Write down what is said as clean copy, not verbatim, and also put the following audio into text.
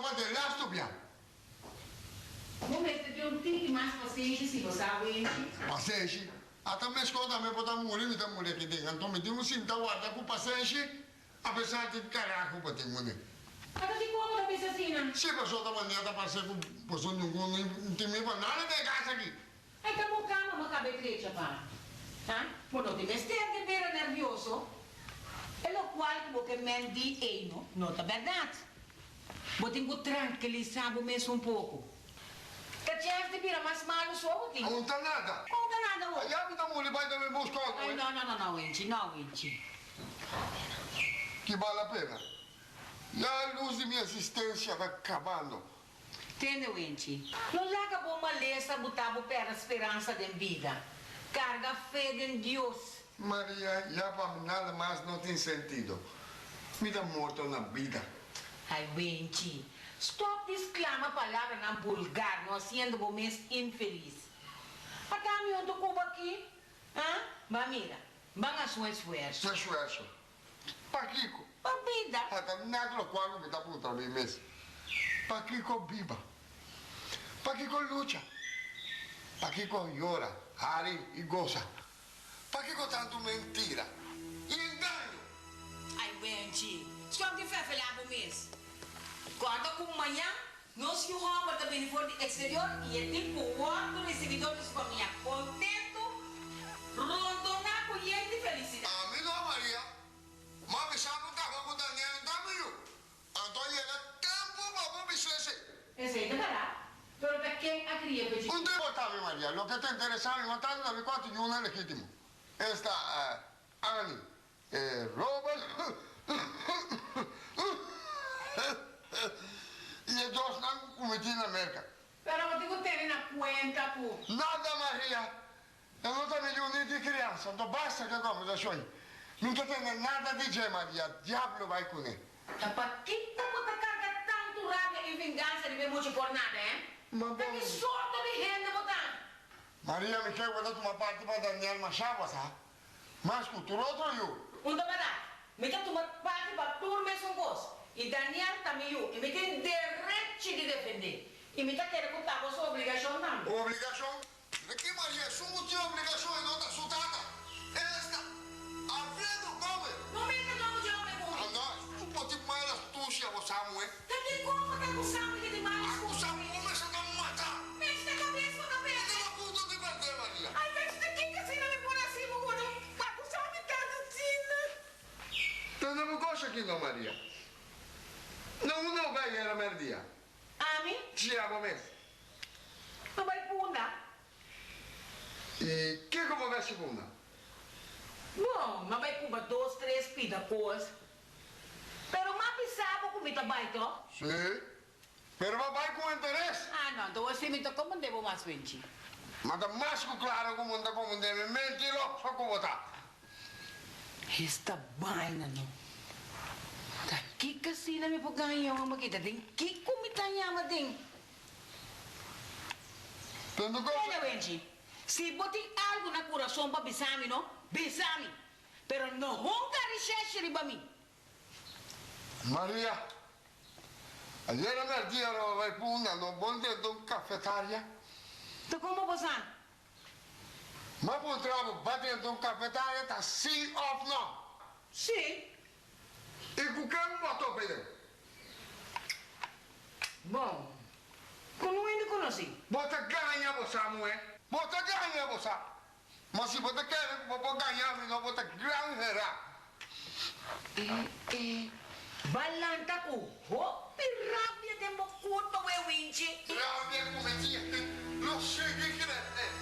pa delastu bia. Bo mester tin un tiki mas pasenshi si bo sa, Wenchi. Pasenshi? Ata meskos tambe bo ta muri, mi ta muri aki den. Anto mi tin un sinta warda ku pasenshi, apesar di karaho bo tin kuné. Ata dikon bo ta bisa asina? Si, pasobra ta manera ta parse ku boso ningun no tin mi pa nada den e kas aki. Ai ta bo kama ma kabe drecha pa. Ha? Bo no tin mester di bira nervioso. E lokual ku bo ke men di ei no, no ta bèrdat. Bo tin ku trankilisá bo mes un poko. Ta chèns di bira mas malu so bo tin. Un ta nada. Un ta nada ho. Ayá mi ta muri bai den mi buska otro. Ai no no no no Winchi, no Winchi. Ki bal la pena. Ya e lus di mi esistensia ta kabando. Tende Winchi. No laga bo malesa buta bo pèrdè speransa den bida. Karga fe den Dios. Maria, ya pa mi nada mas no tin sentido. Mi ta morto na bida. Ai Wenchi, stop di sklama palabranan bulgar no hasiendo bo mes infelis. Ata mi hunto ku bo aki? Ha? Ba mira, ban hasi un esfuerso. Esfuerso? Pakiko? Pa bida. Ata nèt lokual ku mi ta puntra mi mes. Pakiko biba? Pakiko lucha? Pakiko yora, hari i gosa? Pakiko tantu mentira i engaño? Ai Wenchi, stop di fefelá bo mes. Kòrda ku mañan nos yu hòmber ta bini for di eksterior i e tin ku wòrdu risibí dor di su famia kontentu, rondoná ku yen di felisidat. Ami no, Maria. M'a bisa bo kaba ku Daniel no ta mi yu. Anto a yega tempu pa bo bisa esei. Esei ta bèrdat, pero ta ken a kria p'e Un tempu ta mi, Maria. Loke ta interesá mi, ma tantu ta mi kuatu yunan legítimo. Esta Annie, e Robert i e dosnan ku mi tin na Merka. Pero bo tin ku tene na kuenta ku. Nada, Maria. E no ta mi yu ni di kriansa, anto basta ku e kòmbersashon ei. Mi no ta tende nada di dje, Maria. Diablo bai kuné. Ta pakiko bo ta karga tantu rabia i vengansa riba e mucha por nada, eh? Ma Ta bon. ki sorto di hende bo ta? Maria, mi ke bo ta tuma parti pa Daniel mashá bo sa, mas ku tur otro yu. Un ta bèrdat, mi ta tuma parti pa tur mesun kos, i Daniel ta mi yu, i mi tin derechi di defendé, i mi ta kere ku ta bo su obligashon tambe. Obligashon? Di ki manera su mu tin obligashon e no ta su tata? Esta, Alfredo Gomez. No mester no mucha hombre cu mi. Anda, su por tin mal astucia bo sa muhe. Ta di con bo ta acusa mi di tin mal astucia? Acusa mi bo mester ta mata. Mester cabes bo ta perde. Mi ta na punto di perde, Maria. Ay, mester kico asina mi por haci bo cu no acusa mi tanto asina? Tende bo cos aki no, Maria. No unda bo bay yera merdia? Ami? Cia bo mes. No bai punda. I kiko bo mester punda? Bon, m'a bai cuba dos, tres pida cos. Pero m'a bisa bo cu mi ta bai to? Si, pero bo bai cu interes. Ah, no, anto si mi ta comprende bo mas Wenchi. Ma ta mas cu claro cu bo no ta comprende mi, mentiroso cu bo ta. Esta baina no. Ta kiko asina mi por gaña un homber kita den kiko mi ta yama den. Tende cosa. Tende Wenchi, si bo tin algo na curason pa bisa mi no, bisa mi, pero no hunga risheshi riba mi. Maria, ayera merdia lo bai punda no bon den un cafetaria. Ta como bo sa? M'a puntra bo, ba drenta un cafetaria ta si of no? Si. I cu ken bo a topa den? Bon, cu no hende conoci. Bo ta gaña bo sa, muhe. Bo ta gaña bo sa. Ma si bo ta kere cu bo por gaña mi no, bo ta gran hera. E, e, ba lanta cu hopi rabia den bo curpa, we Winchi. Rabia cu mi tin lo sigui crece.